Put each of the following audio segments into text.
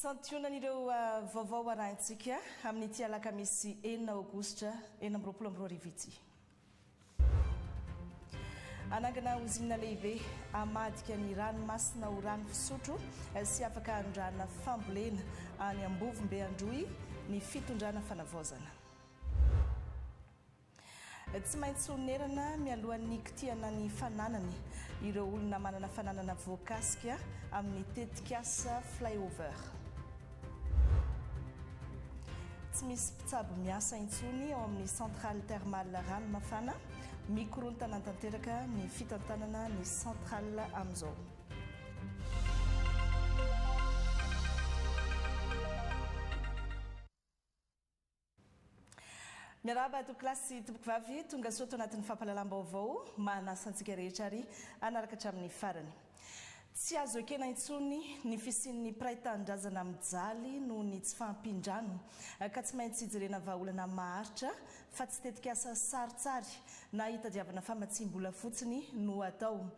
Santionan'ireo vaovao arahintsika amin'ity alakamisy enina aogositra 2026 ity. Hanangana ozinina lehibe hamadika ny ranomasina ho rano fisotro sy afaka hanondrahana fambolena any Ambovombe Androy ny fitondrana fanavaozana. Tsy maintsy honerana mialohan'ny hikitihana ny fananany ireo olona manana fananana voakasika amin'ny tetikasa Flyover. Tsy misy mpitsabo miasa intsony ao amin'ny Centrale Thermale Ranomafana. Mikorontana tanteraka ny fitantanana ny centrale amin'izao. Miarahaba tompokolahy sy tompokovavy, tonga soa ato anatin'ny fampahalalam-baovao, manasa antsika rehetra ary hanaraka hatramin'ny farany. Tsy azo ekena intsony ny fisian'ny mpiray tanindrazana mijaly noho ny tsy fahampian-drano ka tsy maintsy jerena vahaolana maharitra fa tsy tetikasa sarintsary na hitadiavana famatsiam-bola fotsiny no atao.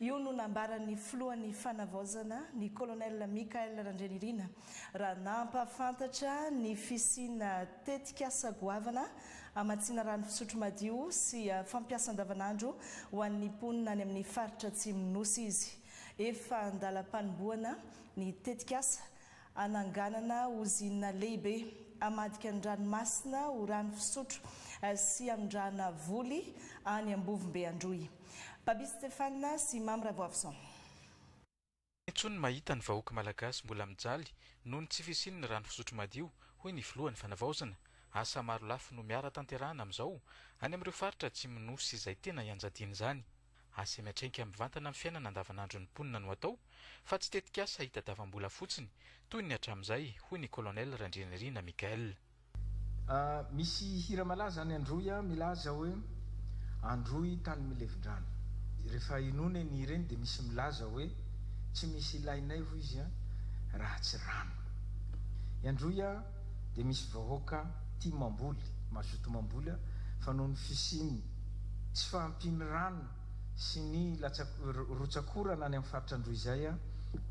Io no nambaran'ny filohan'ny Fanavaozana, ny Colonel Michaël Randrianirina, raha nampahafantatra ny fisiana tetikasa goavana hamatsiana rano fisotro madio sy fampiasa andavanandro ho an'ny mponina any amin'ny faritra atsimon'ny Nosy izy. Efa an-dalam-panombohana ny tetikasa hananganana ozinina lehibe hamadika ny ranomasina ho rano fisotro sy hanondrahana voly any Ambovombe Androy. Baby Stéphane sy Mamy Ravoavison. Intsony mahita ny vahoaka Malagasy mbola mijaly noho ny tsy fisian'ny rano fisotro madio, hoy ny filohan'ny Fanavaozana. Asa maro lafy no miara-tanterahana amin'izao any amin'ireo faritra atsimon'ny Nosy izay tena ianjadian'izany. Asa miantraika mivantana amin'ny fiainana andavanandron'ny mponina no atao fa tsy tetikasa hitadavam-bola fotsiny toy ny hatramin'izay, hoy ny Colonel Randrianirina Michaël. Misy hira malaza any Androy milaza hoe Androy tany milevin-drano. Rehefa henoina iny hira iny dia misy milaza hoe tsy misy ilainay hoy izy raha tsy rano. I Androy dia misy vahoaka tia mamboly, mazoto mamboly fa noho ny fisian'ny tsy fahampian'ny rano sy ny rotsak'orana any amin'ny faritra Androy izay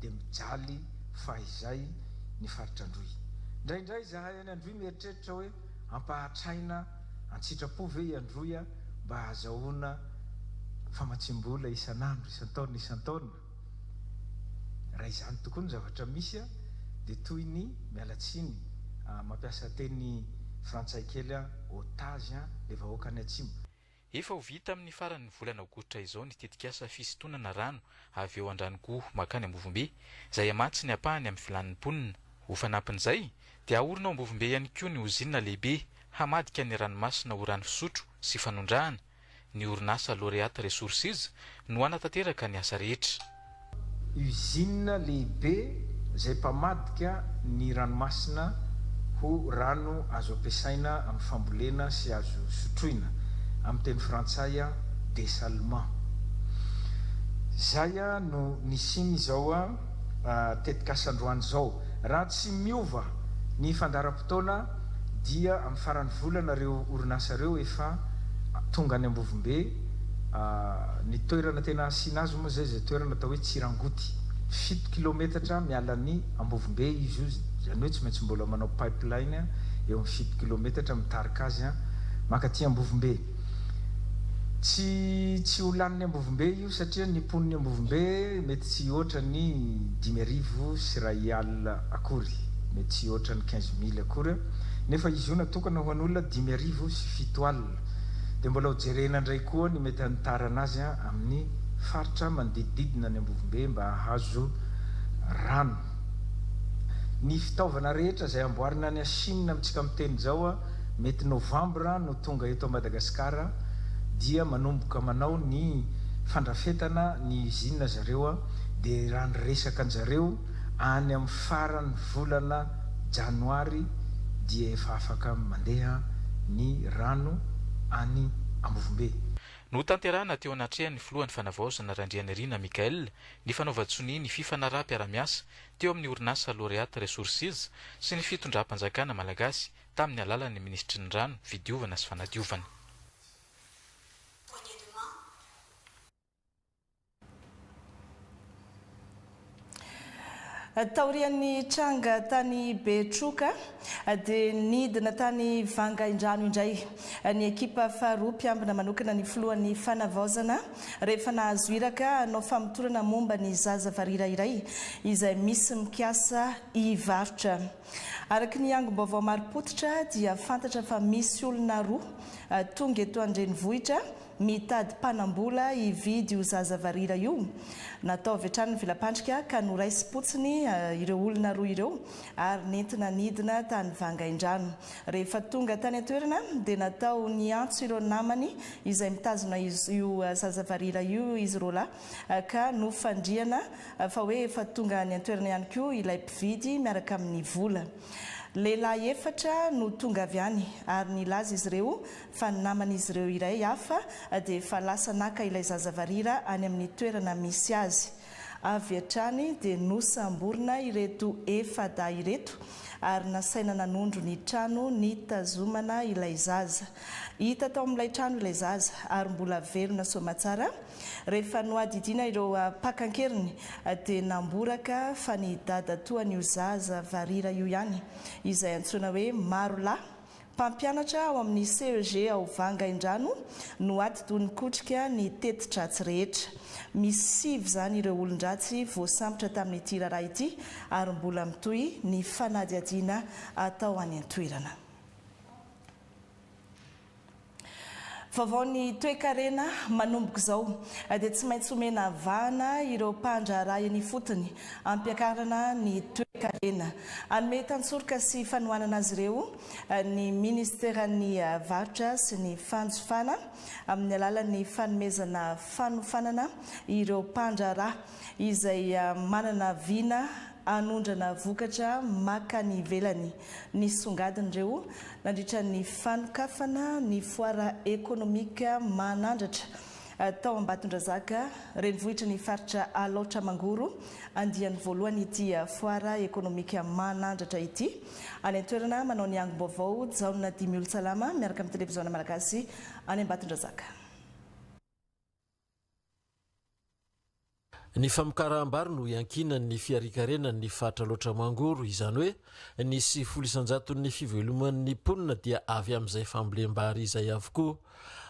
dia mijaly fahizay ny faritra Androy. Indraindray izahay any Androy mieritreritra hoe ampahatraina an-tsitrapo ve i Androy mba hahazahoana famatsiam-bola isan'andro, isan-taona, isan-taona? Raha izany tokoa no zavatra misy dia toy ny, miala tsiny mampiasa teny frantsay kely, otage ilay vahoaka any atsimo. Efa ho vita amin'ny faran'ny volana aogositra izao ny tetikasa fisintonana rano avy eo Andranogoho mankany Ambovombe, izay hamatsy ny ampahany amin'ny filan'ny mponina. Ho fanampin'izay, dia haorina ao Ambovombe ihany koa ny ozinina lehibe hamadika ny ranomasina ho rano fisotro sy fanondrahana. Ny orinasa Laureate Resources no hanatanteraka ny asa rehetra. Usine lehibe izay mpamadika ny ranomasina ho rano azo ampiasaina amin'ny fambolena sy azo sotroina, amin'ny teny frantsay dessalement. Izay no nisiany izao tetikasa androany izao. Raha tsy miova ny fandaharam-potoana dia amin'ny faran'ny volana ireo orinasa ireo efa tonga any Ambovombe. Ny toerana tena asiana azy moa izay izay toerana atao hoe Tsirangoty. Fito kilaometatra miala an'i Ambovombe izy io, izany hoe tsy maintsy mbola manao pipeline eo amin'ny fito kilaometatra mitarika azy mankaty Ambovombe. Tsy tsy ho lanin'i Ambovombe io satria ny mponin'i Ambovombe mety tsy hihoatra ny 2150 akory, mety tsy hihoatra ny quinze mille akory, nefa izy io natokana ho an'olona 705. Dia mbola ho jerena indray koa ny mety hanitarana azy amin'ny faritra manodidididina ny Ambovombe mba hahazo rano. Ny fitaovana rehetra izay amboarina any Chine amintsika miteny izao mety novambra no tonga eto Madagasikara dia manomboka manao ny fandrafetana ny usine zareo dia raha ny resaka anjareo any amin'ny faran'ny volana janoary dia efa afaka mandeha ny rano any Ambovombe. Notanterahina teo anatrehan'ny filohan'ny Fanavaozana Randrianirina Michaël ny fanaovan-tsonia ny fifanaraham-piarahamiasa teo amin'ny orinasa Laureate Resources sy ny fitondram-panjakana malagasy tamin'ny alalan'ny minisitry ny Rano, Fidiovana sy Fanadiovana. Taorian'ny tranga tany Betroka dia nidina tany Vangaindrano indray ny ekipa faharoa mpiambina manokana ny filohan'ny Fanavaozana rehefa nahazo iraka hanao famotorana momba ny zaza varira iray izay misy mikasa hivarotra. Araka ny angom-baovao marim-pototra dia fantatra fa misy olona roa tonga eto an-drenivohitra Mitady mpanambola hividy io zaza varira io. Natao avy hatrany ny vela-pandrika ka noraisim-potsiny ireo olona roa ireo ary nentina nidina tany Vangaindrano. Rehefa tonga tany an-toerana dia natao niantso ireo namany izay mitazona io zaza varira io izy roalahy ka nofandrihana fa hoe efa tonga any an-toerana ihany koa ilay mpividy miaraka amin'ny vola. Lehilahy efatra no tonga avy any ary nilaza izy ireo fa ny naman'izy ireo iray hafa dia efa lasa naka ilay zaza varira any amin'ny toerana misy azy. Avy hatrany dia nosamborina ireto efa-dahy ireto ary nasaina nanondro ny trano nitazomana ilay zaza. Hita tao amin'ilay trano ilay zaza ary mbola velona soamatsara. Rehefa nohadidiana ireo mpaka an-keriny dia namboraka fa ny dadatoan'io zaza varira io ihany, izay antsoina hoe Marolahy, Mpampianatra ao amin'ny CEG ao Vangaindrano no atidoha nikotrika ny teti-dratsy rehetra. Misy sivy izany ireo olon-dratsy voasambotra tamin'ity raharaha ity ary mbola mitohy ny fanadihadiana atao any an-toerana. Vaovao ny toekarena manomboka izao dia tsy maintsy omena vahana ireo mpandraharaha eny ifotony hampiakarana ny toekarena. Hanome tantsoroka sy fanohanana azy ireo ny minisiteran'ny varotra sy ny fanjifana amin'ny alalan'ny fanomezana fanofanana ireo mpandraharaha izay manana vina hanondrana vokatra makany ivelany. Nisongadina ireo nandritra ny fanokafana ny foara ekonomika Manandratra tao Ambatondrazaka, renivohitry ny faritra Alaotra Mangoro. Andiany voalohany ity foara ekonomika Manandratra ity. Any an-toerana manao ny angom-baovao Jaona Dimiolotsalama miaraka amin'ny Televiziona Malagasy any Ambatondrazaka. Ny famokaram-bary no iankinan'ny fiharian-karenan'ny faritra Alaotra Mangoro, izany hoe ny 90 isan-jaton'ny fiveloman'ny mponina dia avy amin'izay fambolem-bary izay avokoa.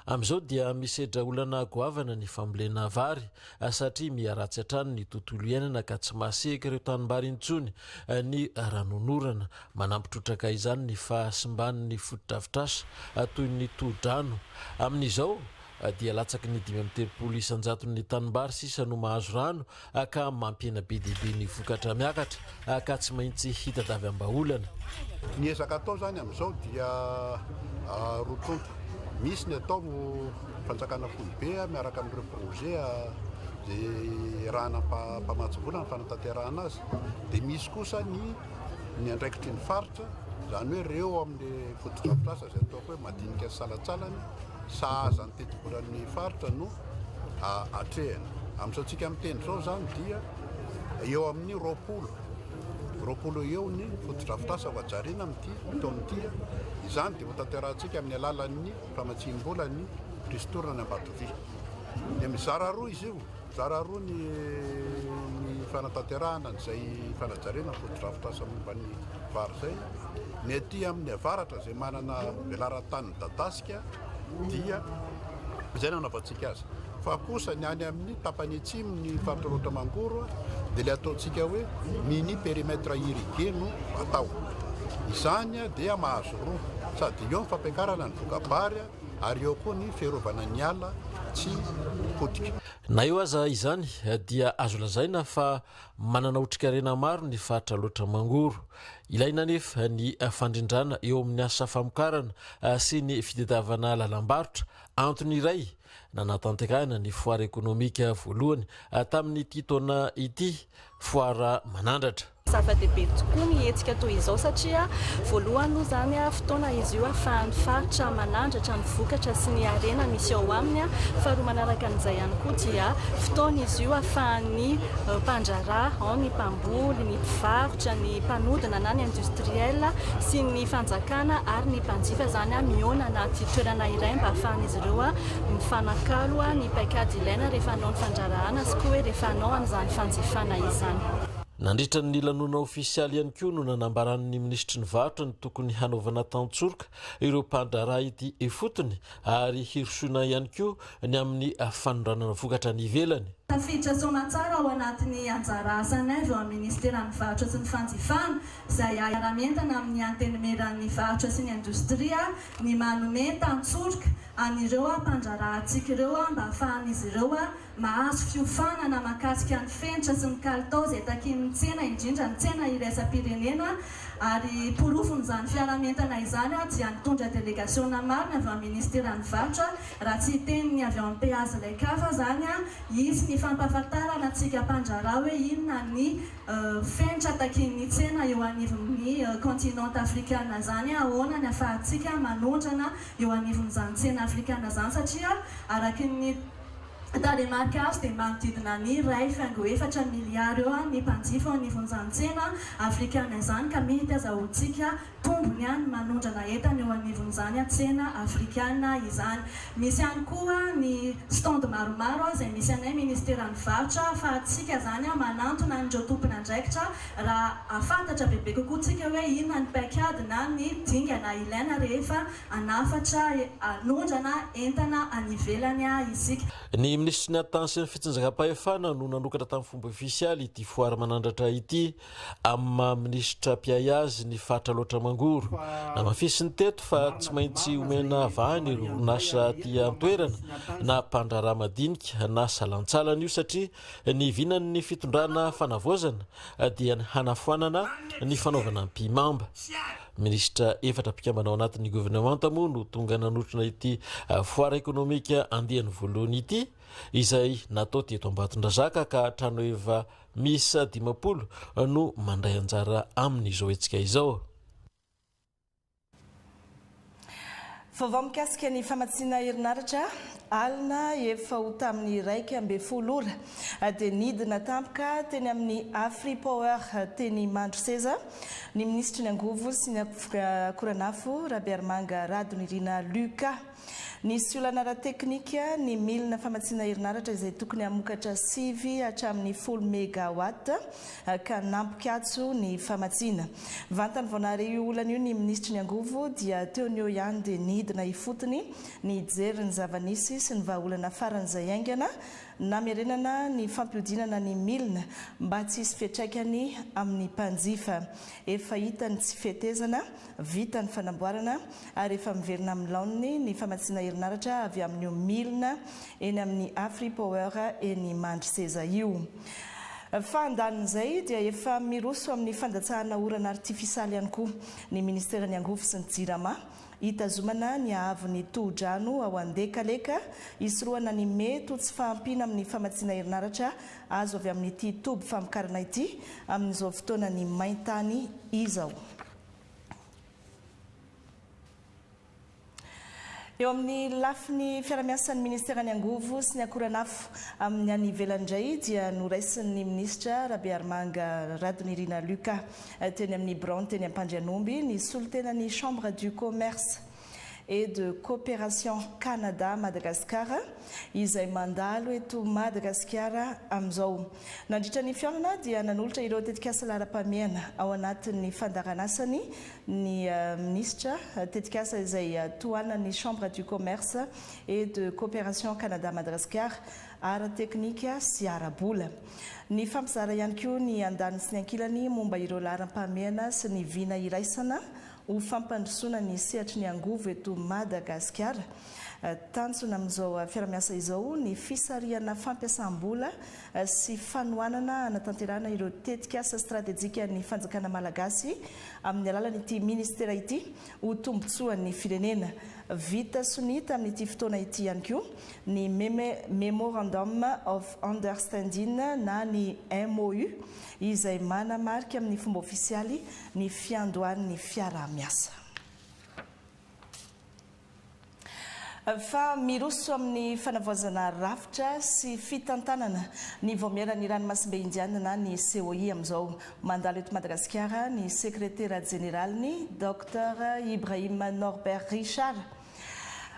Amin'izao dia misedra olana goavana ny fambolena vary satria miha ratsy hatrany ny tontolo iainana ka tsy mahasehika ireo tanimbary intsony ny ranonorana. Manampy trotraka izany ny fahasimban'ny fotodrafitrasa toy ny tohodrano. Amin'izao dia latsaky ny 35 isan-jaton'ny tanimbary sisa no mahazo rano ka mampihena be dia be ny vokatra miakatra ka tsy maintsy hitadavam-bahaolana. Ny ezaka atao izany amin'izao dia roa tonta. Misy ny atao fanjakana foibe miaraka amin'ireo projet izay iarahana mpamatsy vola ny fanatanterahana azy. Dia misy kosa ny ny andraikitry ny faritra, izany hoe ireo amin'ny fotodrafitrasa izay ataoko hoe madinika sy salantsalany. sahaza ny tetibolan'ny faritra no atrehina. Amin'izao tsika miteny izao izany dia eo amin'ny 20, 20 eo ny fotodrafitrasa ho hajarina amin'ity taona ity. Izany dia hotanterahantsika amin'ny alalan'ny famatsiam-bola ny ristourne ny Ambatovy. Dia mizara roa izy io, mizara roa ny ny fanatanterahana an'izay fanajariana ny fotodrafitrasa momba ny vary izay. Ny aty amin'ny avaratra izay manana velaran-tany midadasika dia izay no anaovantsika azy. Fa kosa ny any amin'ny tapany atsimo ny faritra Alaotra Mangoro dia ilay ataontsika hoe mini périmètre irrigué no atao. Izany dia mahazo roa, sady eo ny fampiakarana ny voka-bary ary eo koa ny fiarovana ny ala tsy ho potika. Na eo aza izany dia azo lazaina fa manana otrikarena maro ny faritra Alaotra Mangoro. Ilaina anefa ny fandrindrana eo amin'ny asa famokarana sy ny fitadiavana lalam-barotra, antony iray nanatanterahina ny foara ekonomika voalohany tamin'ity taona ity, foara manandratra. Zava-dehibe tokoa ny hetsika toy izao satria voalohany aloha izany fotoana izy io ahafahan'ny faritra manandratra ny vokatra sy ny harena misy ao aminy. Faharoa manaraka an'izay ihany koa dia fotoana izy io ahafahan'ny mpandraharaha, ao ny mpamboly, ny mpivarotra, ny mpanodina na ny industriel sy ny fanjakana ary ny mpanjifa izany mihaona anaty toerana iray mba ahafahan'izy ireo mifanakalo ny paikady ilaina rehefa hanao ny fandraharahana sy koa hoe rehefa hanao an'izany fanjifana izany. Nandritra ny lanonana ofisialy ihany koa no nanambaran'ny minisitry ny varotra ny tokony hanaovana tantsoroka ireo mpandraharaha ety ifotony ary hirosoana ihany koa ny amin'ny fanondranana vokatra any ivelany. Tafiditra soamatsara ao anatin'ny anjara asanay avy ao amin'ny Ministeran'ny Varotra sy ny Fanjifana, izay hiara-mientana amin'ny Antenimieran'ny Varotra sy ny Indostria, ny manome tantsoroka an'ireo mpandraharahantsika ireo mba hahafahan'izy ireo mahazo fiofanana mahakasika ny fenitra sy ny kalitao izay takian'ny tsena, indrindra ny tsena iraisam-pirenena, ary porofon'izany fiarahamientana izany dia nitondra delegasiona maro ny avy ao amin'ny Ministeran'ny Varotra, raha tsy hiteny ny avy ao amin'ny PAZ Lekafa izany, hisy ny fampahafantarana antsika mpandraharaha hoe inona ny fenitra takian'ny tsena eo anivon'ny continent afrikana izany, ahoana ny afahantsika manondrana eo anivon'izany tsena afrikana izany satria araky ny tarehimarika azo dia manodidina ny 1,4 miliara eo ny mpanjifa eo anivon'izany tsena afrikana izany ka mety azahoantsika tombony ny manondrana entana eo anivon'izany tsena afrikana izany. Misy ihany koa ny stand maromaro izay misy anay ministeran'ny varotra ahafahantsika izany manantona an'ireo tompon'andraikitra raha hahafantatra bebe kokoa tsika hoe inona ny paikady na ny dingana ilaina rehefa hanafatra hanondrana entana any ivelany isika. Ny minisitry ny Atitany sy ny Fitsinjaram-pahefana no nanokatra tamin'ny fomba ofisialy ity foara manandratra ity amin'ny maha minisitra mpiahy azy ny faritra Alaotra Mangoro. Namafisiny teto fa tsy maintsy omena vahiny ireo orinasa aty an-toerana na mpandraharaha madinika na salantsalany io satria Ny vinan'ny fitondrana fanavaozana dia ny hanafoanana ny fanaovana ampihimamba. Minisitra efatra mpikambana ao anatin'ny governemanta moa no tonga nanotrona ity foara ekonomika andiany voalohany ity izay natao teto Ambatondrazaka ka tranoheva miisa 50 no mandray anjara amin'izao hetsika izao. Vaovao mikasika ny famatsiana herinaratra, alina efa ho tamin'ny 11 ora dia nidina tampoka teny amin'ny Afripower teny Mandroseza ny minisitry ny angovo sy ny akoranafo Rabearimanga Radonirina Lucas. Nisy olana ara-teknika ny milina famatsiana herinaratra izay tokony hamokatra 9 hatramin'ny 10 megawatt ka nampikatso ny famatsiana. Vantany vao nahare io olana io ny minisitry ny angovo dia teo no eo ihany dia nidina ifotony nijery ny zava-nisy sy ny vahaolana faran'izay haingana namerenana ny fampihodinana ny milina mba tsy hisy fiantraikany amin'ny mpanjifa. Efa hita ny tsy fetezana Vita ny fanamboarana ary efa miverina amin'ny laoniny ny famatsiana herinaratra avy amin'io milina eny amin'ny Afripower eny Mandroseza io. Fa andanin'izay dia efa miroso amin'ny fandatsahana orana artifisaly ihany koa ny Ministeran'ny Angovo sy ny Jirama hitazomana ny haavon'ny tohodrano ao Andekaleka hisorohana ny mety ho tsy fahampiana amin'ny famatsiana herinaratra azo avy amin'ity toby famokarana ity amin'izao fotoanan'ny main-tany izao. Eo amin'ny lafiny fiarahamiasan'ny Ministeran'ny Angovo sy ny Akoranafo amin'ny any ivelany indray dia noraisin'ny Minisitra Rabearimanga Radonirina Lucas teny amin'ny biraony teny Ampandrianomby ny solontenan'ny Chambre du Commerce et de Coopération Canada Madagascar izay mandalo eto Madagasikara amin'izao. Nandritra ny fihaonana dia nanolotra ireo tetikasa laharam-pahamehana ao anatin'ny fandaharanasany ny minisitra, tetikasa izay tohanan'ny Chambre du Commerce et de Coopération Canada Madagascar ara-teknika sy ara-bola. Nifampizara ihany koa ny andaniny sy ny ankilany momba ireo laharam-pahamehana sy ny vina iraisana ho fampandrosoana ny sehatry ny angovo eto Madagasikara. Tanjona amin'izao fiarahamiasa izao ny fisarihana fampiasam-bola sy fanohanana hanatanterahana ireo tetikasa stratejikan'ny fanjakana malagasy amin'ny alalan'ity minisitera ity ho tombontsoan'ny firenena. Vita sonia tamin'ity fotoana ity ihany koa ny Memorandum of Understanding na ny MOU izay manamarika amin'ny fomba ofisialy ny fiandohan'ny fiaraha-miasa. Fa miroso amin'ny fanavaozana rafitra sy fitantanana ny Vaomieran'ny Ranomasimbe Indiana na ny COI amin'izao. Mandalo eto Madagasikara ny Sekretera Jeneraliny, Docteur Ibrahim Norbert Richard.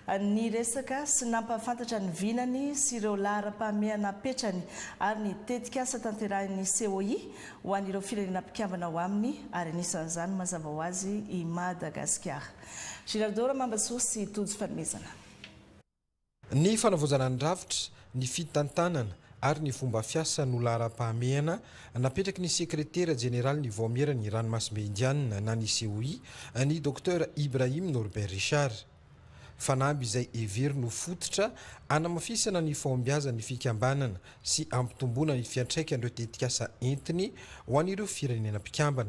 Niresaka sy nampahafantatra ny vinany sy ireo laharam-pahamehana apetrany ary ny tetikasa tanterahin'ny COI ho an'ireo firenena mpikambana ao aminy ary anisan'izany mazava ho azy i Madagasikara. Girardot Ramambasoa sy Tojo Fanomezana. Ny fanavaozana ny rafitra, ny fitantanana ary ny fomba fiasa no laharam-pahamehana napetraky ny sekretera jeneralin'ny Vaomieran'ny Ranomasimbe Indianina na ny COI, ny Docteur Ibrahim Norbert Richard. Fanamby izay heveriny ho fototra hanamafisana ny fahombiazan'ny fikambanana sy hampitomboana ny fiantraikan'ireo tetikasa entiny ho an'ireo firenena mpikambana.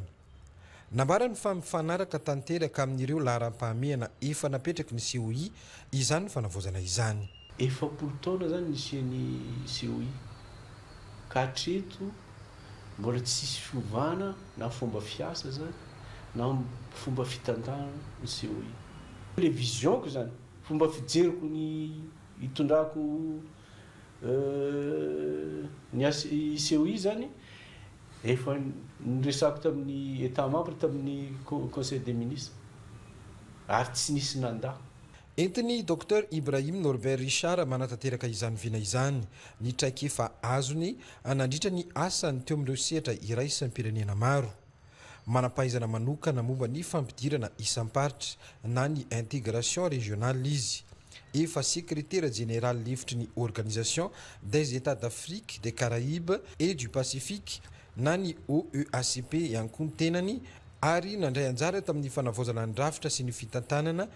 Nambarany fa mifanaraka tanteraka amin'ireo laharam-pahamehana efa napetraky ny COI izany fanavaozana izany. 40 taona izany nisian'ny COI ka hatreto mbola tsisy fiovana na fomba fiasa izany na fomba fitantanana ny COI. Le vision-ko izany, fomba fijeriko ny hitondrako ny COI izany efa niresahako tamin'ny Etat membre tamin'ny conseil des ministres ary tsy nisy nandà. Entin'ny Docteur Ibrahim Norbert Richard manatanteraka izany vina izany ny traikefa azony nandritra ny asany teo amin'ireo sehatra iraisam-pirenena maro. Manam-pahaizana manokana momba ny fampidirana isam-paritra na ny intégration régionale izy. Efa sekretera jeneraly lefitry ny Organisation des Etats d'Afrique, des Caraïbes et du Pacifique na ny OEACP ihany koa ny tenany ary nandray anjara tamin'ny fanavaozana ny rafitra sy ny fitantanana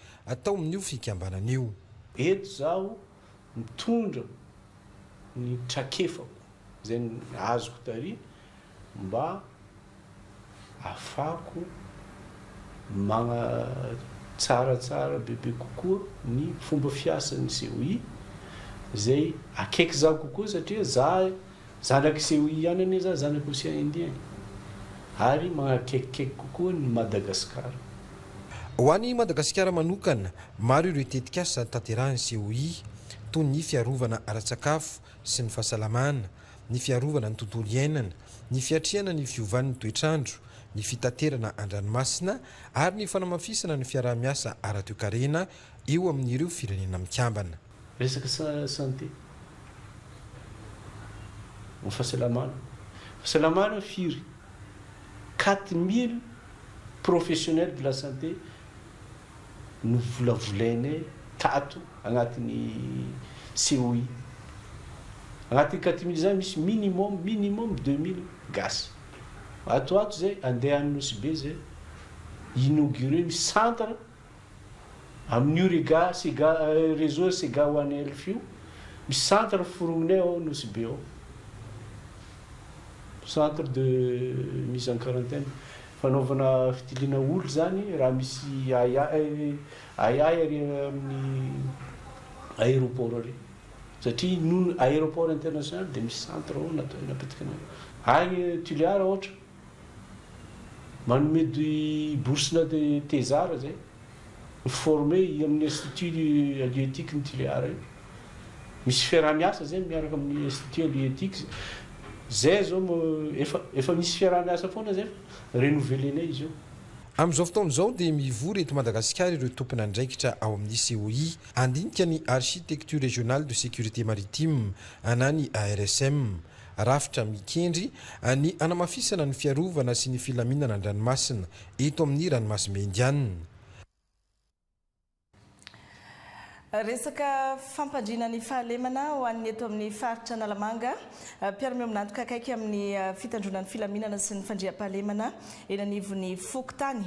tao amin'io fikambanana io. Eto zaho mitondra ny trakefako izay azoko tary mba afako magnatsaratsara bebe kokoa ny fomba fiasan'ny COI izay akaiky za kokoa satria za zanak'i COI ihany anie za, zanak'i Océan Indien e, ary magnakaikikaiky kokoa ny Madagascar. Ho an'i Madagasikara manokana, maro ireo tetikasa tanterahin'ny COI, toy ny fiarovana ara-tsakafo sy ny fahasalamana, ny fiarovana ny tontolo iainana, ny fiatrehana ny fiovan'ny toetr'andro, ny fitaterana an-dranomasina ary ny fanamafisana ny fiaraha-miasa ara-toekarena eo amin'ireo firenena mikambana. Resaka santé, ny fahasalamana, fahasalamana firy? 4000 professionnels de la santé novolavolainay tato agnatin'ny COI. Agnatin'ny 4000 zany misy minimum minimum 2000 gasy. Ato ho ato zay andeha any Nosy Be zay inaugurer ny centre amin'io rega sega réseau sega one health io, misy centre forogninay ao Nosy Be ao. Centre de mise en quarantaine. Fanaovana fitiliana olo zany raha misy ahiahy ahiahy ary amin'ny aéroport ary satria noho aéroport international dia misy centre ao natao napetaka anay agny Tuléar ohatra manome bourse na thésard zay mi-former amin'ny institut halieutique ny Tuléar io. Misy fiaraha-miasa zay miaraka amin'ny institut halieutique zay zao efa efa misy fiaraha-miasa foana zay fa renouveler-nay izy io. Amin'izao fotoana izao dia mivory eto Madagasikara ireo tompon'andraikitra ao amin'ny COI handinika ny Architecture Régionale de Sécurité Maritime na ny ARSM, rafitra mikendry ny hanamafisana ny fiarovana sy ny filaminana an-dranomasina eto amin'ny ranomasimbe Indianina. Resaka fampandriana ny fahalemana ho an'ny eto amin'ny faritra Analamanga. Mpiara-miombon'antoka akaiky amin'ny fitandroana ny filaminana sy ny fandriampahalemana eny anivon'ny fokontany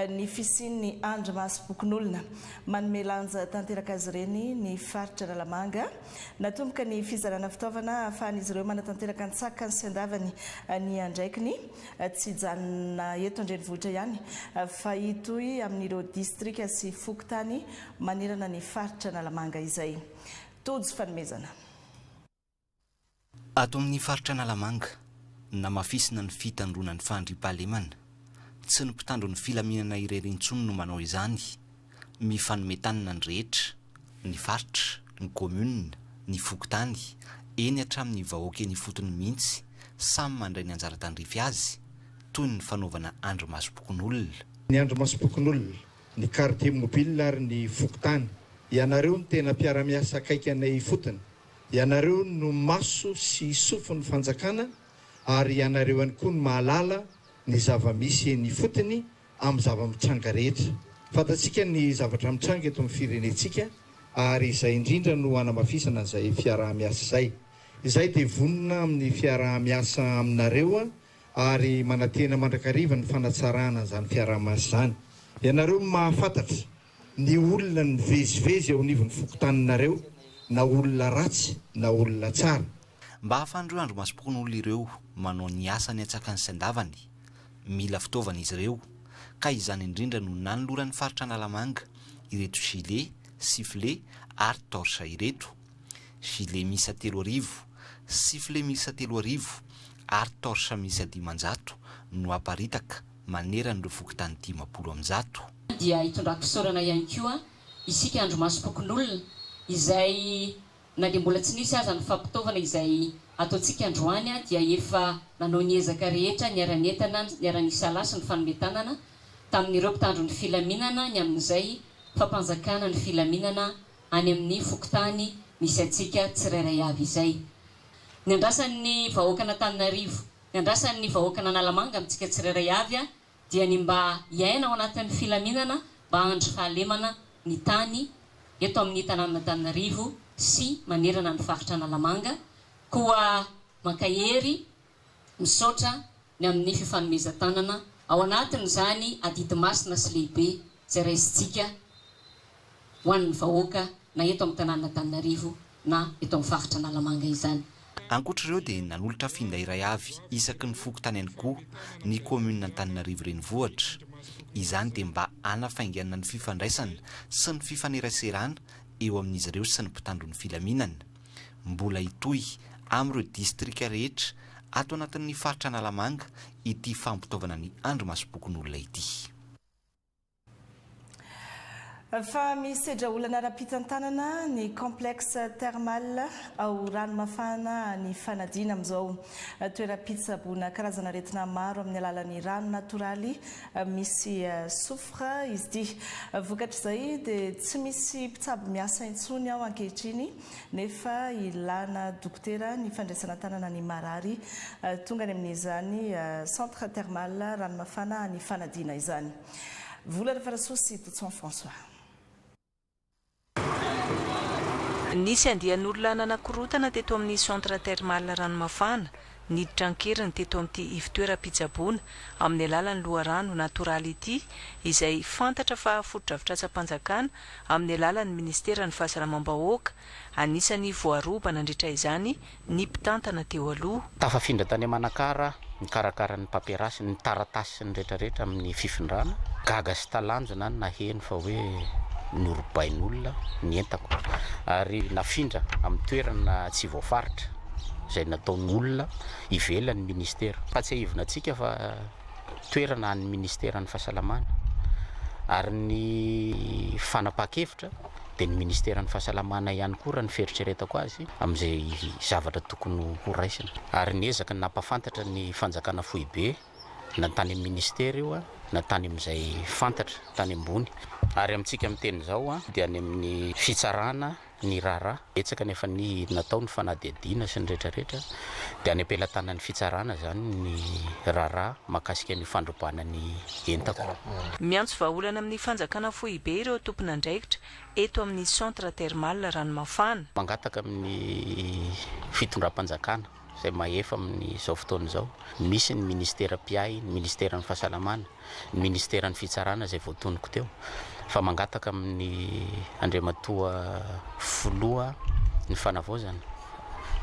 ny fisian'ny andrimasom-pokonolona. Manome lanja tanteraka azy ireny ny faritra Analamanga. Natomboka ny fizarana fitaovana ahafahan'izy ireo manatanteraka an-tsakany sy an-davany ny andraikiny. Tsy hijanona eto an-drenivohitra ihany fa hitohy amin'ireo distrika sy fokontany manerana ny faritra Analamanga izay. Tojo fanomezana. Ato amin'ny faritra Analamanga, namafisina ny fitandroana ny fandriampahalemana. Tsy ny mpitandro ny filaminana irery intsony no manao izany. Mifanome tanana ny rehetra, ny faritra, ny commune, ny fokontany, eny hatramin'ny vahoaka eny ifotony mihitsy, samy mandray ny anjara tandrify azy, toy ny fanaovana andrimasom-pokonolona. Ny andrimasom-pokonolona, ny quartier mobile ary ny fokontany. Ianareo no tena mpiara-miasa akaiky anay ifotony. Ianareo no maso sy sofin'ny fanjakana ary ianareo ihany koa no mahalala ny zava-misy eny ifotony amin'ny zava-mitranga rehetra. Fantatsika ny zavatra mitranga eto amin'ny firenentsika ary izay indrindra no hanamafisana an'izay fiaraha-miasa izay. Izahay dia vonona amin'ny fiaraha-miasa aminareo ary manantena mandrakariva ny fanatsarana an'izany fiaraha-miasa izany. Ianareo no mahafantatra ny olona mivezivezy eo anivon'ny fokontaninareo na olona ratsy na olona tsara. Mba hahafahan'ireo andrimasom-pokonolona ireo manao ny asany an-tsakany sy an-davany, mila fitaovana izy ireo, ka izany indrindra no nanoloran'ny faritra Analamanga ireto gilet, sifflet ary torche ireto. Gilet miisa 3000, sifflet miisa 3000 ary torche miisa 500 no haparitaka manerana ireo fokontany 150. Dia hitondrako fisaorana ihany koa isika andrimasom-pokonolona izay na dia mbola tsy nisy aza ny fampitaovana izay ataontsika androany dia efa nanao ny ezaka rehetra niara-nientana, niara-nisalahy sy nifanome tanana tamin'ireo mpitandro ny filaminana ny amin'izay fampanjakana ny filaminana any amin'ny fokontany misy antsika tsirairay avy izay. Ny andrasan'ny vahoakan'Antananarivo, ny andrasan'ny vahoakan'Analamanga amintsika tsirairay avy dia ny mba hiaina ao anatin'ny filaminana, mba handry fahalemana ny tany eto amin'ny tanànan'Antananarivo sy manerana ny faritra Analamanga. Koa mankahery, misaotra ny amin'ny fifanomezan-tanana ao anatin'izany adidy masina sy lehibe izay raisintsika ho an'ny vahoaka na eto amin'ny tanànan'Antananarivo na eto amin'ny faritra Analamanga izany. Ankoatra ireo dia nanolotra finday iray avy isaky ny fokontany ihany koa ny kaominina Antananarivo Renivohitra. Izany dia mba hanafainganana ny fifandraisana sy ny fifaneraserana eo amin'izy ireo sy ny mpitandro ny filaminana. Mbola hitohy amin'ireo distrika rehetra ato anatin'ny faritra Analamanga ity fampitaovana ny andrimasom-pokonolona ity. Fa misedra olana ara-pitantanana ny Complexe Thermal ao Ranomafana any Fanadina amin'izao. Toeram-pitsaboana karazana aretina maro amin'ny alalan'ny rano natoraly misy soufre izy ity. Vokatr'izay dia tsy misy mpitsabo miasa intsony ao ankehitriny nefa ilana dokotera ny fandraisana an-tanana ny marary tonga any amin'izany Centre Thermal Ranomafana any Fanadina izany. Vola Rafarasoa sy Dotson François. Nisy andian'olona nanakorontana teto amin'ny Centre Thermal Ranomafana, niditra an-keriny teto amin'ity ivon-toeram-pitsaboana amin'ny alalan'ny loharano natoraly ity, izay fantatra fa fotodrafitrasam-panjakana amin'ny alalan'ny minisiteran'ny Fahasalamam-bahoaka, anisan'ny voaroba nandritra izany ny mpitantana teo aloha. Tafafindra tany Manakara nikarakara ny paperasy, ny taratasy sy ny retraretra amin'ny fifindrana. Gaga sy talanjona aho naheno fa hoe norobain'olona ny entako ary nafindra amin'ny toerana tsy voafaritra izay nataon'olona ivelan'ny ministera. Ampahatsiahivina antsika fa toerana an'ny ministeran'ny fahasalamana ary ny fanapahan-kevitra dia ny ministeran'ny fahasalamana ihany koa raha ny fieritreretako azy amin'izay zavatra tokony ho raisina ary niezaka ny nampahafantatra ny fanjakana foibe na tany amin'ny ministera io na tany amin'izay fantatra tany ambony ary amintsika miteny izao dia any amin'ny fitsarana ny raharaha. Betsaka ny efa ny natao ny fanadihadiana sy ny rehetra rehetra dia any am-pelatanan'ny fitsarana izany ny raharaha mahakasika ny fandrobana ny entako. Miantso vahaolana amin'ny fanjakana foibe ireo tompon'andraikitra eto amin'ny Centre Thermal Ranomafana. Mangataka amin'ny fitondram-panjakana izay mahefa amin'izao fotoana izao. Misy ny ministera mpiahy, ny ministeran'ny fahasalamana, ny ministeran'ny fitsarana izay voatonoko teo fa mangataka amin'ny Andriamatoa Filoha ny fanavaozana,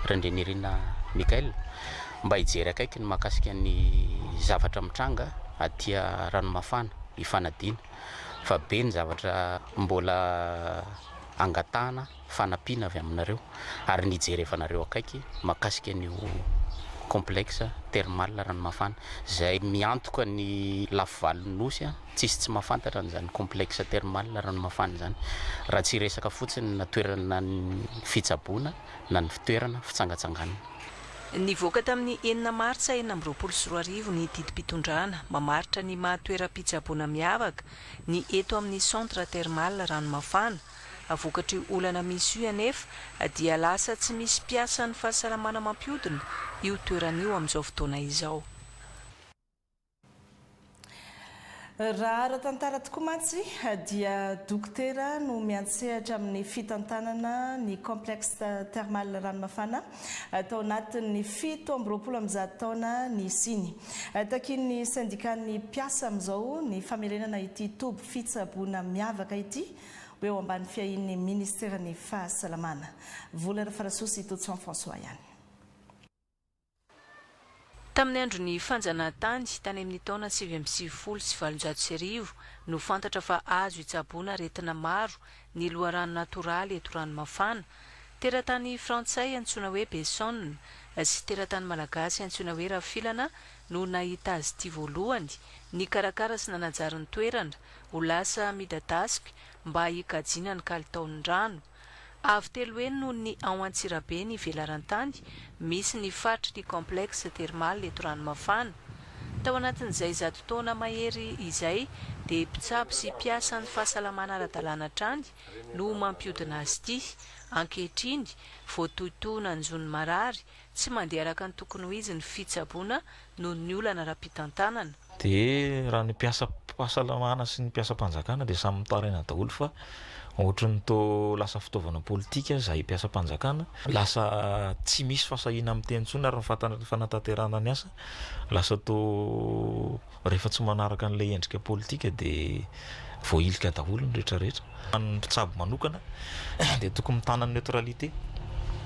Randrianirina Michael, mba hijery akaiky ny mahakasika ny zavatra mitranga aty Ranomafana, Ifanadiana fa be ny zavatra mbola angatahana fanampiana avy aminareo ary ny hijerevanareo akaiky mahakasika an'io complexe thermal Ranomafana izay miantoka ny lafivalon'ny Nosy, tsisy tsy mahafantatra an'izany complexe thermal Ranomafana izany raha tsy hiresaka fotsiny na toerana fitsaboana na ny toerana fitsangatsanganana. Nivoaka tamin'ny enina martsa 2026 ny didim-pitondrana mamaritra ny maha toeram-pitsaboana miavaka ny eto amin'ny Centre Thermal Ranomafana. Vokatr'io olana misy io anefa dia lasa tsy misy mpiasan'ny fahasalamana mampihodina io toerana io amin'izao fotoana izao. Raha ara-tantara tokoa mantsy dia dokotera no miantsehatra amin'ny fitantanana ny Complexe Thermal Ranomafana tao anatin'ny 127 taona nisiany. Takian'ny sendikan'ny mpiasa amin'izao ny famerenana ity toby fitsaboana miavaka ity ho eo ambany fiahian'ny minisiteran'ny Fahasalamana. Vola Rafarasoa sy Totson François ihany. Tamin'ny andron'ny fanjanahantany, tany amin'ny taona 1899, no fantatra fa azo itsaboana aretina maro ny loharano natoraly eto Ranomafana. Teratany frantsay antsoina hoe Besson sy teratany malagasy antsoina hoe Rafilana no nahita azy ity voalohany, nikarakara sy nanajary ny toerana ho lasa midadasika mba hikajiana ny kalitaon'ny rano. Avo telo heny noho ny ao Antsirabe ny velaran-tany misy ny faritry ny Complexe Thermal eto Ranomafana. Tao anatin'izay zato taona mahery izay dia mpitsabo sy mpiasan'ny fahasalamana ara-dalàna hatrany no mampihodina azy ity. Ankehitriny, voatohitohina ny zon'ny marary, tsy mandeha araka ny tokony ho izy ny fitsaboana noho ny olana ara-pitantanana. Dia raha ny mpiasam-pahasalamana sy ny mpiasam-panjakana dia samy mitaraina daholo fa ohatry ny toa lasa fitaovana politika izahay mpiasam-panjakana, lasa tsy misy fahasahiana miteny intsony ary ny fanatanterahana ny asa lasa toa Rehefa tsy manaraka an'ilay endrika politika dia voahilika daholo ny rehetra rehetra. Ny mpitsabo manokana dia tokony mitana ny neutralité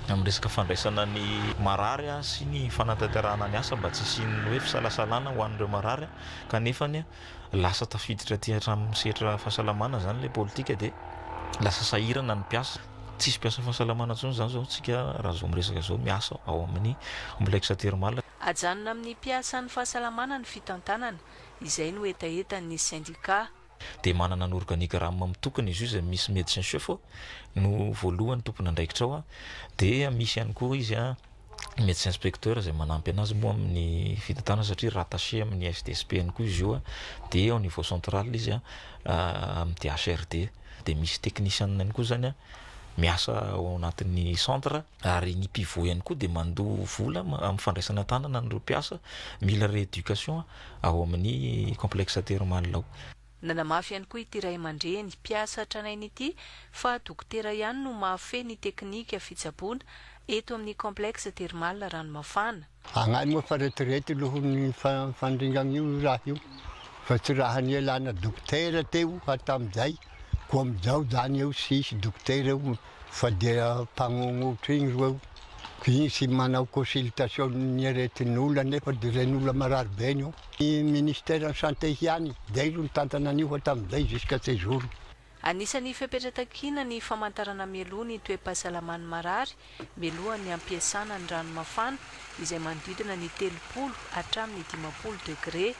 amin'ny resaka fandraisana ny marary sy ny fanatanterahana ny asa mba tsy hisian'ny hoe fisalasalana ho an'ireo marary kanefany lasa tafiditra aty hatramin'ny sehatra fahasalamana izany ilay politika dia lasa sahirana ny mpiasa. Tsisy mpiasa fahasalamana intsony izany izao tsika raha izao miresaka izao miasa ao amin'ny complexe thermal. Ajanona amin'ny mpiasan'ny fahasalamana ny fitantanana, izay no hetahetan'ny sendikà. Dia manana ny organigramme mitokana izy io izay misy médecin chef no voalohany tompon'andraikitra ao, dia misy ihany koa izy médecin inspecteur izay manampy anazy moa amin'ny fitantanana satria rattaché amin'ny SDSP ihany koa izy io, dia au niveau central izy amin'ny DHRD, dia misy technician ihany koa izany miasa ao anatin'ny centre. Ary ny pivot ihany koa dia mandoa vola amin'ny fandraisana an-tanana an'ireo mpiasa mila rééducation ao amin'ny complexe thermal ao. Nanamafy ihany koa ity ray aman-dreny mpiasa tranainy ity fa dokotera ihany no mahafehy ny teknika fitsaboana eto amin'ny complexe thermal Ranomafana. Agnay moa fa retirety noho ny fandringana io raha io fa tsy raha nialana dokotera teo hatramin'izay koa amin'izao zany eo tsisy dokotera eo fa dia mpagnongotra igny ro eo, igny tsy manao consultation ny aretin'olona nefa dia regny olona marary be ny eo. Ny ministère ny santé ihany zay ro nitantana an'io hatramin'izay jusqu'à ce jour. Anisan'ny fepetra takiana ny famantarana mialoha ny toe-pahasalaman'ny marary mialohan'ny hampiasana ny rano mafana izay manodidina ny 30 hatramin'ny 50 degre.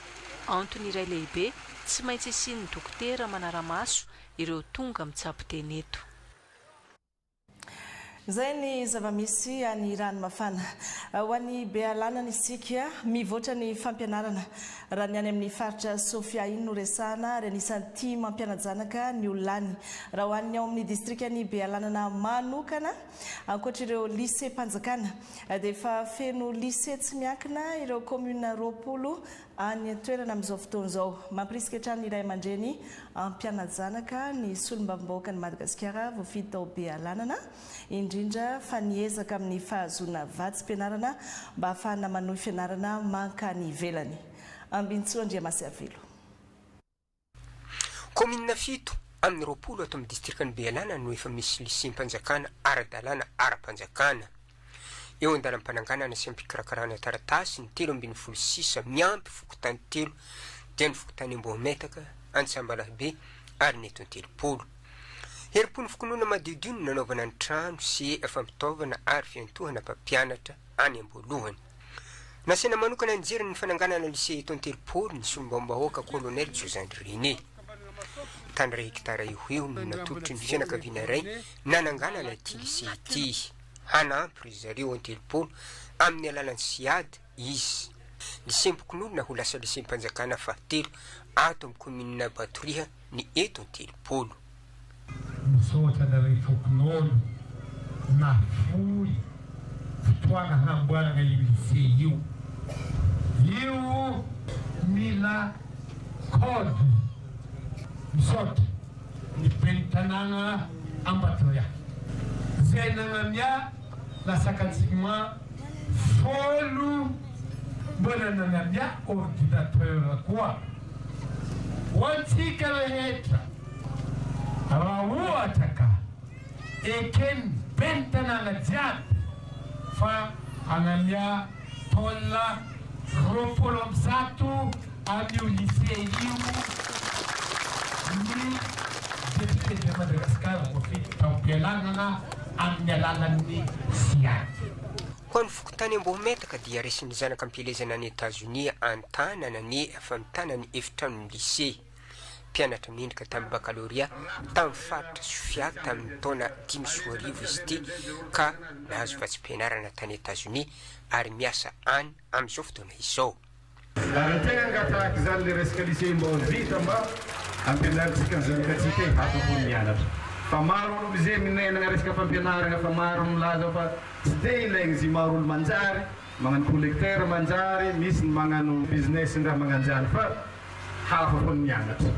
Antony iray lehibe tsy maintsy hisian'ny dokotera manara-maso ireo tonga mitsabo tena eto. Izay ny zava-misy any Ranomafana. Ho an'i Bealanana isika, mivoatra ny fampianarana. Raha ny any amin'ny faritra Sofia iny no resahana ary anisan'ny tia mampiana-janaka ny olona any. Raha ho an'ny ao amin'ny distrikan'i Bealanana manokana, ankoatr'ireo lycée-mpanjakana, dia efa feno lycée tsy miankina ireo kaominina 20 any an-toerana amin'izao fotoana izao. Mampirisika hatrany ny ray aman-dreny hampiana-janaka ny solombavambahoakan'i Madagasikara voafidy tao Bealanana, indrindra fa ny ezaka amin'ny fahazoana vatsim-pianarana mba hahafahana manohy fianarana mankany ivelany. Ambintsoa Andriamasiavelo. Kaominina fito amin'ny 20 ato amin'ny distrikan'i Bealanana no efa misy liseam-panjakana ara-dalàna ara-panjakana. Eo an-dalam-pananganana sy am-pikarakarana taratasy ny 13 sisa miampy fokontany telo dia ny fokontany Ambohimetaka, Antsambalahibe ary ny eto Antelopolo. Herim-pon'ny fokonolona madiodio no nanaovana ny trano sy fampitaovana ary fiantohana mpampianatra any am-boalohany. Nasaina manokana nijery ny fananganana lycée eto Antelopolo ny solombavambahoaka Colonel Josandry René. Tany iray hektara eo ho eo no natolotry ny fianakaviana iray nananganana ity lycée ity. Hanampy ry zareo Antelopolo amin'ny alalan'ny Ciad izy. Lycéem-pokonolona ho lasa lycéem-panjakana fahatelo ato amin'ny kaominina Batoriha ny eto Antelopolo. Misaotra anareo fokonolona nahafoy fotoagna hanamboaragna io lycée io. Io mila code. Misaotra ny ben'ny tanàgna Ambatondrazaka zay nagnamia lasa quasiment fôlo mbola nagnamia ordinateur koa ho antsika rehetra. Raha ohatra ka eken'ny ben'ny tanàna jiaby fa hanamia taolina 120 amin'io lycée io ny député de Madagascar voafidy tao Bealanana amin'ny alalan'ny Ciat. Ho an'ny fokontany Ambohimetaka dia resin'ny zanaka am-pielezana any Etazonia an-tanana ny famitana ny efitranon'ny lycée. Mpianatra mendrika tamin'ny bakalorea tamin'ny faritra Sofia tamin'ny taona 2005 izy ity ka nahazo vatsim-pianarana tany Etazonia ary miasa any amin'izao fotoana izao. Ary ny tegna angatahako izany le resaka lycée mbô vita mba ampianarintsika ny zanakatsika e hafa fô ny mianatra fa maro olo mize minenagna resaka fampianaragna fa maro milaza fa tsy de ilaigny izy maro olo manjary magnano collecteur manjary misy ny magnano business ndraha magnanjany fa Hafa foana ny mianatra.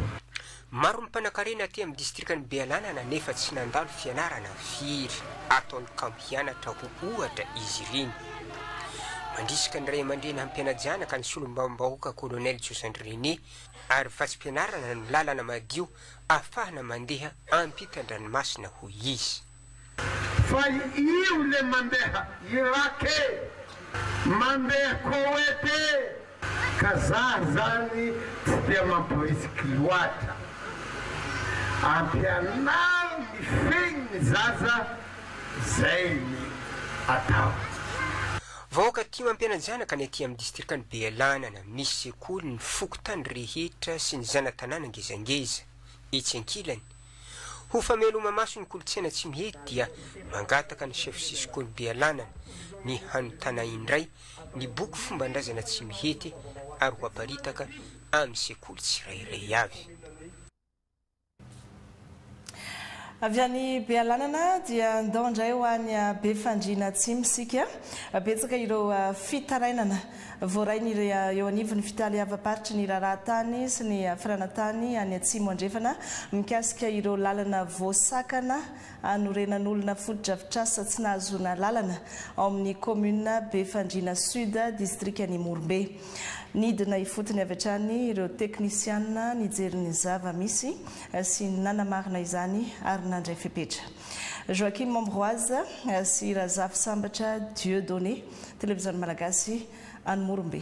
Maro ny mpanankarena aty amin'ny distrikan'i Bealanana nefa tsy nandalo fianarana firy. Ataony kamo hianatra ho ohatra izy ireny. Mandrisika ny ray aman-dreny hampiana-janaka ny solombavambahoaka Colonel Josandry René ary vatsim-pianarana no lalana madio ahafahana mandeha ampitan-dranomasina hoy izy. Fa io le mandeha Irak e! Mandeha Kowet e! Ka za zany tsy dia mamporisiky loatra. Ampianaro mifehy ny zaza zay ny atao. Vahoaka tia mampiana-janaka ny aty amin'ny distrikan'i Bealanana. Misy sekoly ny fokontany rehetra sy ny zana-tanàna ngezangeza. Etsy ankilany, ho fameloma-maso ny kolontsaina Tsimihety dia mangataka ny chef Cisco-n'i Bealanana ny hanontana indray ny boky fomban-drazana Tsimihety ary ho aparitaka amin'ny sekoly tsirairay avy. Avy any Bealanana dia ndao indray ho any Befandriana Atsimo isika. Betsaka ireo fitarainana voarain'ireo eo anivon'ny fitaleavam-paritry ny raharahan-tany sy ny firanan-tany any Atsimo Andrefana mikasika ireo lalana voasakana hanorenan'olona fotodrafitrasa tsy nahazoana lalana ao amin'ny kaominina Befandriana Sud, distrikan'i Morombe. Nidina ifotony avy hatrany ireo teknisianina nijery ny zava-misy sy nanamarina izany ary nandray fepetra. Joachim Ambroise sy Razafisambatra Dieu Donné, Televiziona Malagasy any Morombe.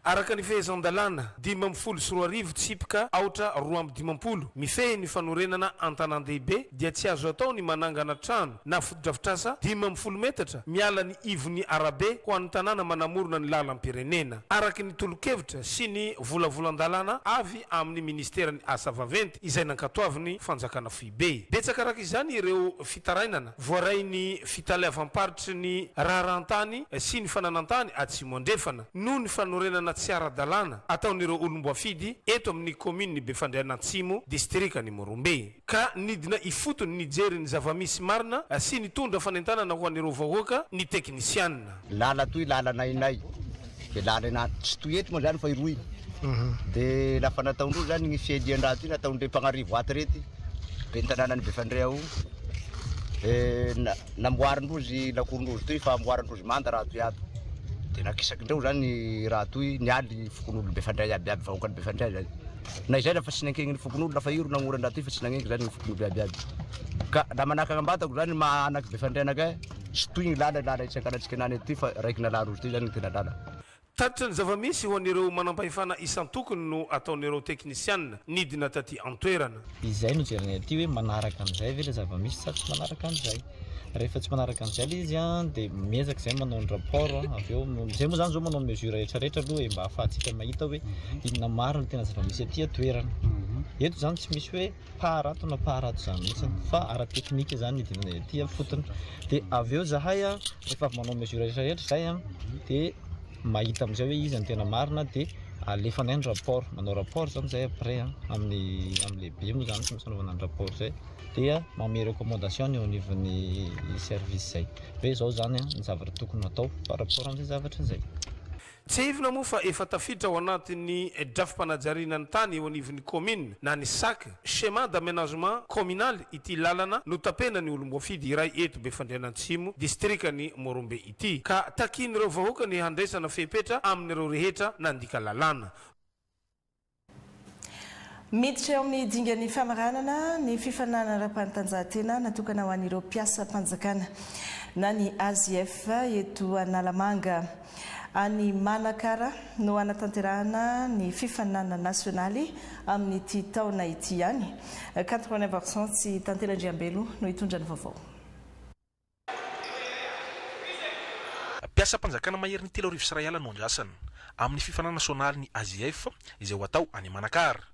Araka ny fehezan-dalàna 2015 tsipika aotra 52 mifehy ny fanorenana an-tanàn-dehibe dia tsy azo atao ny manangana trano na fotodrafitrasa 50 metatra miala ny ivon'ny arabe ho an'ny tanàna manamorona ny lalam-pirenena araka ny tolo-kevitra sy ny volavolan-dalàna avy amin'ny minisiteran'ny Asa vaventy izay nankatoavin'ny fanjakana foibe. Betsaka araka izany ireo fitarainana voarain'ny fitaleavam-paritry ny raharahan-tany sy ny fananan-tany Atsimo Andrefana noho ny fanorenana tsy ara-dalàna ataon'ireo olom-boafidy eto amin'ny kaominin'i Befandriana Atsimo, distrikan'i Morombe. Ka nidina ifotony nijery ny zava-misy marina sy nitondra fanentanana ho an'ireo vahoaka ny teknisiana. Lala toy lalana inay de lalana tsy toy eto moa zany fa iroy de lafa nataondreo zany gny fielian-draha toy nataondreo mpagnarivo ato rety ben'ny tanànan'i Befandrea o de namboarindrozy lakorondrozy toy fa amboarindrozy manda raha toy ato de nakisakindreo zany raha toy nialy fokonolon'i Befandrea iaby iaby vahoakan'i Befandrea zany Na izay aza fa tsy nankegn'ny fokonolona fa io ro nagnoran-draha toy fa tsy nagneky zany ny fokonolona iaby iaby. Ka raha manahaka agn'Ambatako zany maha anaky Befandrianaka tsy toy ny lala lala etsy Ankalatsikinana ety fa raiky nalà-rozy toy zany ny tena lala. Tatitra ny zava-misy ho an'ireo manampahefana isan-tokony no ataon'ireo teknisianina nidina taty an-toerana. Izay no jerenay aty hoe manaraka an'izay ve ilay zava-misy sa tsy manaraka an'izay. Rehefa tsy manaraka an'izay ilay izy an, dia miezaka izay manao ny rapport an, avy eo, izay moa izany izao manao mesure rehetra rehetra aloha e, mba ahafahantsika mahita hoe inona marina no tena zava-misy aty an-toerana. Eto izany tsy misy hoe part ato na part ato izany mihitsy fa ara-teknika izany ny idinanay aty ifotony. Dia avy eo izahay an, rehefa avy manao mesure rehetra rehetra izay an, dia mahita amin'izay hoe iza no tena marina dia. Alefanay ny rapport, manao rapport zany zay après an, amin'ny amin'ny lehibe moa zany tsy maintsy anaovana ny rapport zay, dia manome recommandation ny eo anivon'ny service zay hoe zao zany an ny zavatra tokony hatao par rapport amin'izay zavatra zay. Tsiahivina moa fa efa tafiditra ao anatin'ny drafi-panajariana ny tany eo anivon'ny kaominina na ny sac, Schéma d'aménagement communal, ity lalana notapenan'ny olom-boafidy iray eto Befandriana Antsimo, distrikan'i Morombe ity, ka takian'ireo vahoaka ny handraisana fepetra amin'ireo rehetra nandika lalàna. Miditra eo amin'ny dingan'ny famaranana ny fifaninanana ara-panatanjahantena natokana ho an'ireo mpiasam-panjakana na ny AJF eto Analamanga. Any Manakara no hanatanterahana ny fifaninanana nasionaly amin'ity taona ity ihany. Kanto Ranaivoarison sy Tantely Andriambelo no hitondra ny vaovao. Mpiasam-panjakana maherin'ny 2300 no andrasana amin'ny fifaninanana nasionaly ny AJF izay ho atao any Manakara.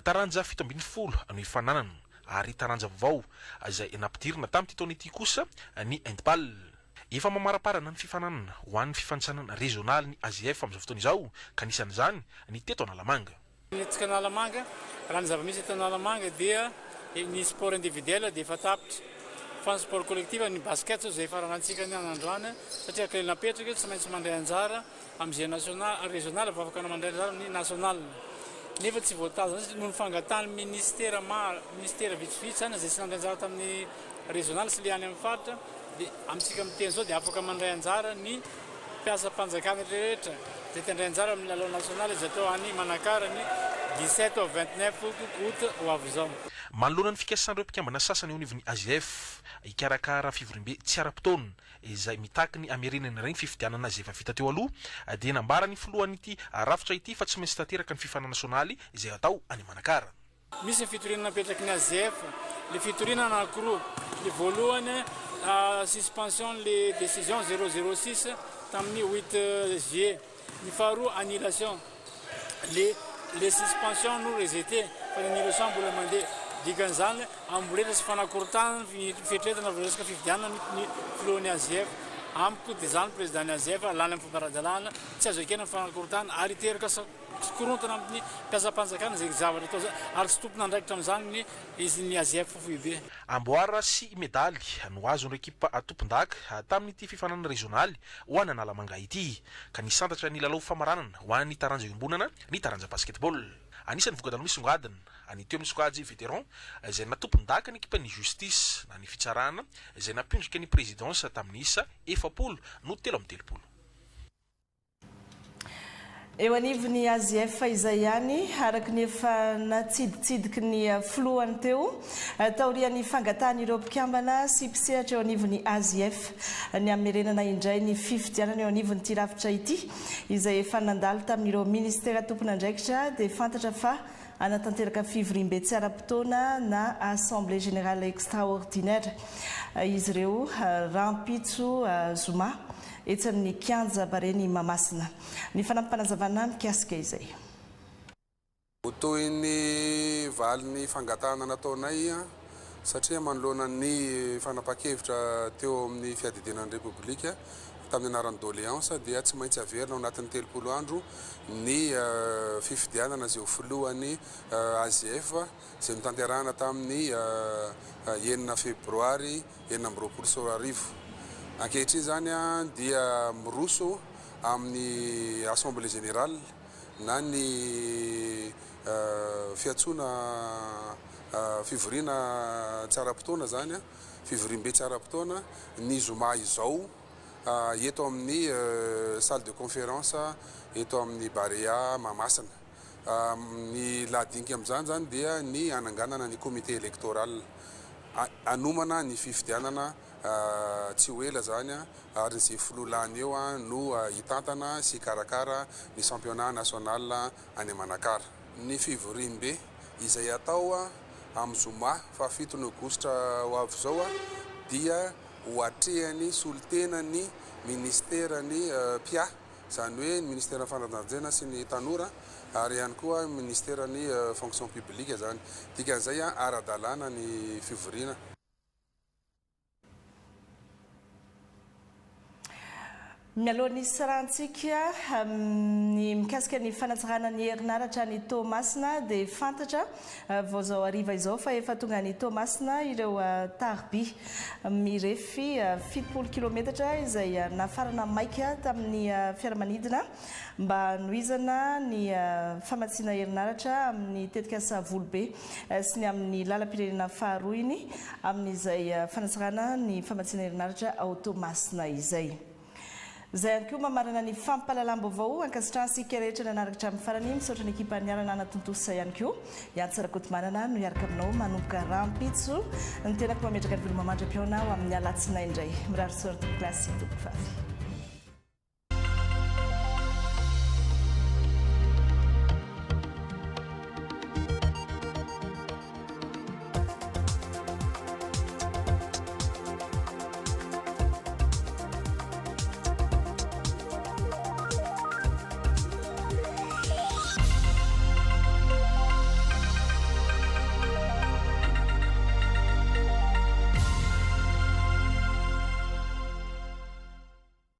Taranja 17 no hifaninanana ary taranja vaovao izay nampidirina tamin'ity taona ity kosa ny handball. Efa mamaraparana ny fifaninanana ho an'ny fifanintsanana rezionaly ny AJF amin'izao fotoana izao ka anisan'izany ny teto Analamanga. Ny hetsika Analamanga, raha ny zava-misy eto Analamanga dia ny sport individuel dia efa tapitra fa ny sport collectif, ny basket zao izay efa ranantsika ny anandroany satria araka ilay napetraka tsy maintsy mandray anjara amin'izay national, régional vao afaka mandray anjara amin'ny national nefa tsy voatazona satria noho ny fangatahan'ny ministera maro, ministera vitsivitsy izany izay tsy nandray anjara tamin'ny régional sy ilay any amin'ny faritra dia amintsika miteny izao dia afaka mandray anjara ny Mpiasam-panjakana rehetra izay te handray anjara amin'ny lalao nasionaly izay atao any Manakara ny 17 au 29 août ho avy izao. Manoloana ny fikasan'ireo mpikambana sasany eo anivon'ny AGF hikarakara fivoriambe tsy ara-potoana izay mitaky ny hamerenana ireny fifidianana izay efa vita teo aloha dia nambaran'ny filohan'ity rafitra ity fa tsy maintsy tanteraka ny fifanana nasionaly izay hatao any Manakara. Misy ny fitoriana napetraky ny AGF, le fitoriana anankiroa, ny voalohany suspension le décision 006 tamin'ny huit juillet, ny faharoa annulation, le le suspension no rejeté fa ny annulation mbola mandeha, dikan'izany amboletra sy fanakorontanana ny fieritreretana vao resaka fifidianana ny filohan'ny AGF, amiko dia zany président ny AGF lany amin'ny fomba ara-dalàna, tsy azo ekena ny fanakorontanana ary hiteraka Tsy korontana amin'ny mpiasam-panjakana izay zavatra atao izay ary tsy tompon'andraikitra amin'izany ny izy ny AGF foibe. Amboara sy medaly no azon'ireo ekipa tompondaka tamin'ity fifaninanana rezionaly ho an'Analamanga ity, ka nisantatra ny lalao famaranana ho an'ny taranja iombonana ny taranja basketball. Anisan'ny voka-dalao misongadina ny teo amin'ny sokajy vétéran izay natompondaka ny ekipan'ny Justice na ny fitsarana izay nampiondrika ny Présidence tamin'ny isa 40 no 33. Eo anivon'ny AGF izay ihany, araka ny efa natsiditsidiky ny filohany teo, taorian'ny fangatahan'ireo mpikambana sy mpisehatra eo anivon'ny AGF ny hamerenana indray ny fifidianana eo anivon'ity rafitra ity, izay efa nandalo tamin'ireo minisitera tompon'andraikitra, dia fantatra fa hanatanteraka fivoriambe tsy ara-potoana na Assemblée Générale Extraordinaire izy ireo rahampitso zoma. Etsy amin'ny kianja Baren'i Mahamasina. Ny fanampim-panazavana mikasika izay. Ho tohin'ny valin'ny fangatahana nataonay satria manoloana ny fanapahan-kevitra teo amin'ny fiadidiana ny Repoblika tamin'ny anaran'ny doléance dia tsy maintsy averina ao anatin'ny 30 andro ny fifidianana izay ho filohan'ny AGF izay notanterahana tamin'ny enina febroary 2026. Ankehitriny izany dia miroso amin'ny Assemblée Générale na ny fiantsoana fivoriana tsy ara-potoana izany, fivoriambe tsy ara-potoana ny zoma izao eto amin'ny salle de conférence eto amin'ny Barea Mahamasina. Ny lahadinika amin'izany izany dia ny hananganana ny comité électoral. Hanomana ny fifidianana tsy ho ela izany ary izay filoha lany eo no hitantana sy hikarakara ny championnat national any Manakara. Ny fivoriambe izay hatao amin'ny zoma fahafiton'ny aogositra ho avy izao dia ho atrehan'ny solontenan'ny minisiteran'ny mpiahy izany hoe ny ministeran'ny fanatanjahantena sy ny tanora ary ihany koa ny ministeran'ny fonction publique izany. Dikan'izay ara-dalàna ny fivoriana. Mialoha ny hisarahantsika ny mikasika ny fanatsarana ny herinaratra any Toamasina dia fantatra vao izao hariva izao fa efa tonga any Toamasina ireo tariby mirefy 70 kilometatra izay nafarana maika tamin'ny fiaramanidina mba hanohizana ny famatsiana herinaratra amin'ny tetikasa Volobe sy ny amin'ny lalam-pirenena faharoa iny amin'izay fanatsarana ny famatsiana herinaratra ao Toamasina izay. Izay ihany koa mamarana ny fampahalalam-baovao. Ankasitrahantsika rehetra nanaraka hatramin'ny farany. Misaotra ny ekipa niara-nanatontosa ihany koa. I Antsa Rakotomanana no hiaraka aminao manomboka rahampitso. Ny tenako mametraka ny veloma mandra-pihaona ho amin'ny alatsinainy indray. Mirary soa ry tompokolahy sy tompokovavy.